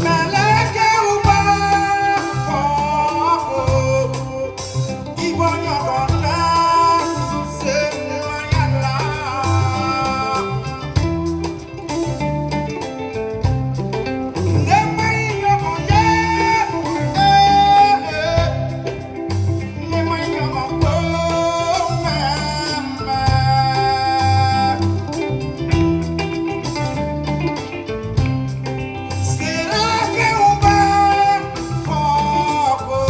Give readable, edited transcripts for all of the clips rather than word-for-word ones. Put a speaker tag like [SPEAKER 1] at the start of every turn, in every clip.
[SPEAKER 1] Mɛlɛkɛw b'a fɔ ko i bɔɲɔgɔn tɛ senumaya la. Ne ma i ɲɔgɔn ye, ee, ne ma i ɲɔgɔn ko mɛn mɛn. Serafɛnw b'a fɔ ko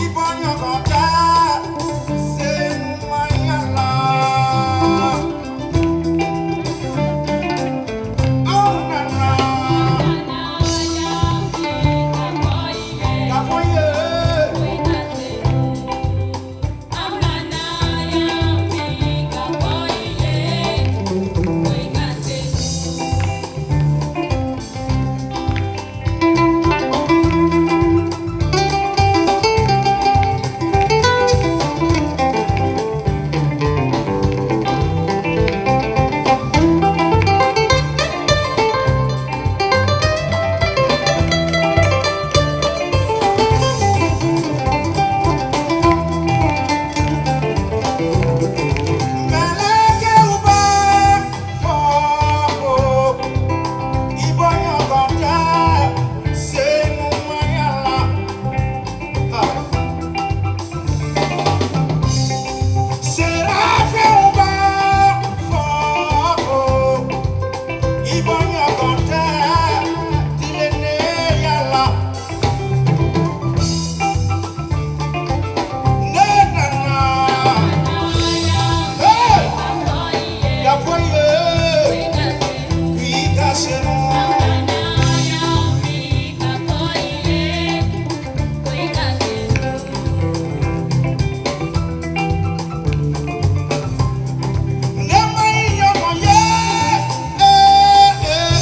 [SPEAKER 1] i bɔɲɔgɔn tɛ senumaya la. Aw nana k'a fɔ n ye. Mɛlɛkɛw b'a fɔ ko i bɔɲɔgɔn tɛ senumaya la. Serafɛnw b'a fɔ ko i bɔɲɔgɔn tɛ tilennenya la. Ne nana, hey, k'a fɔ i ye k'i ka senu. Ne ma i ɲɔgɔn ye, ee, ee,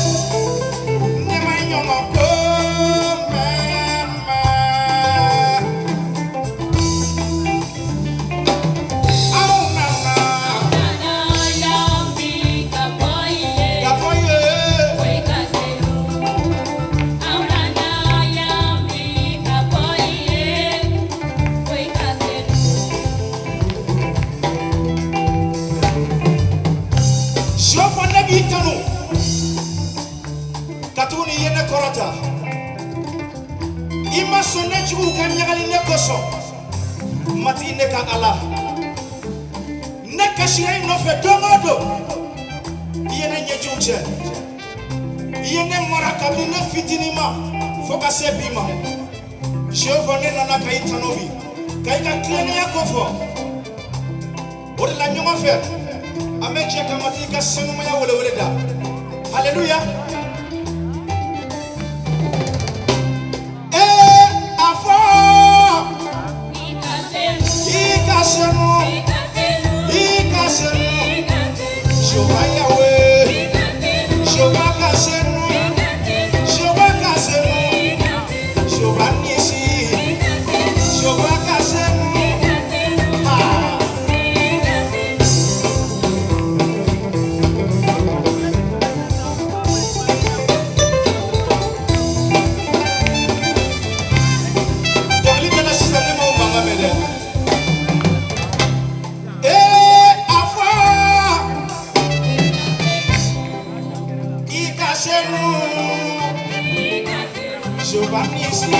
[SPEAKER 1] ne ma i ɲɔgɔn ko mɛn mɛn. Aw nana k'a fɔ i ye. Sɔfɔ ne b'i tanu katuguni i ye ne kɔrɔta. I ma sɔn ne juguw ka ɲagali ne kosɔn. Matigi ne ka Ala, ne kasira i nɔfɛ don o don. I ye ne ɲɛjiw cɛ. I ye ne mara kabini ne fitinin ma fo ka se bi ma. Jehova, ne nana ka i tanu bi, ka i ka tilennenya kofɔ. O de la ɲɔgɔn fɛ an bɛ jɛ ka Matigi ka senumaya welewele da. Haleluya! Ee, a fɔ i ka senu, i ka senu, Jehova Yawe, Jehova ka senu, Jehova ka senu, Jehova Nisi, Jehova ka senu. Ah. Dɔnkili dala sisan, ne m'o mankan mɛn dɛ. Ee, a fɔ i ka senu, Jehova Nisi,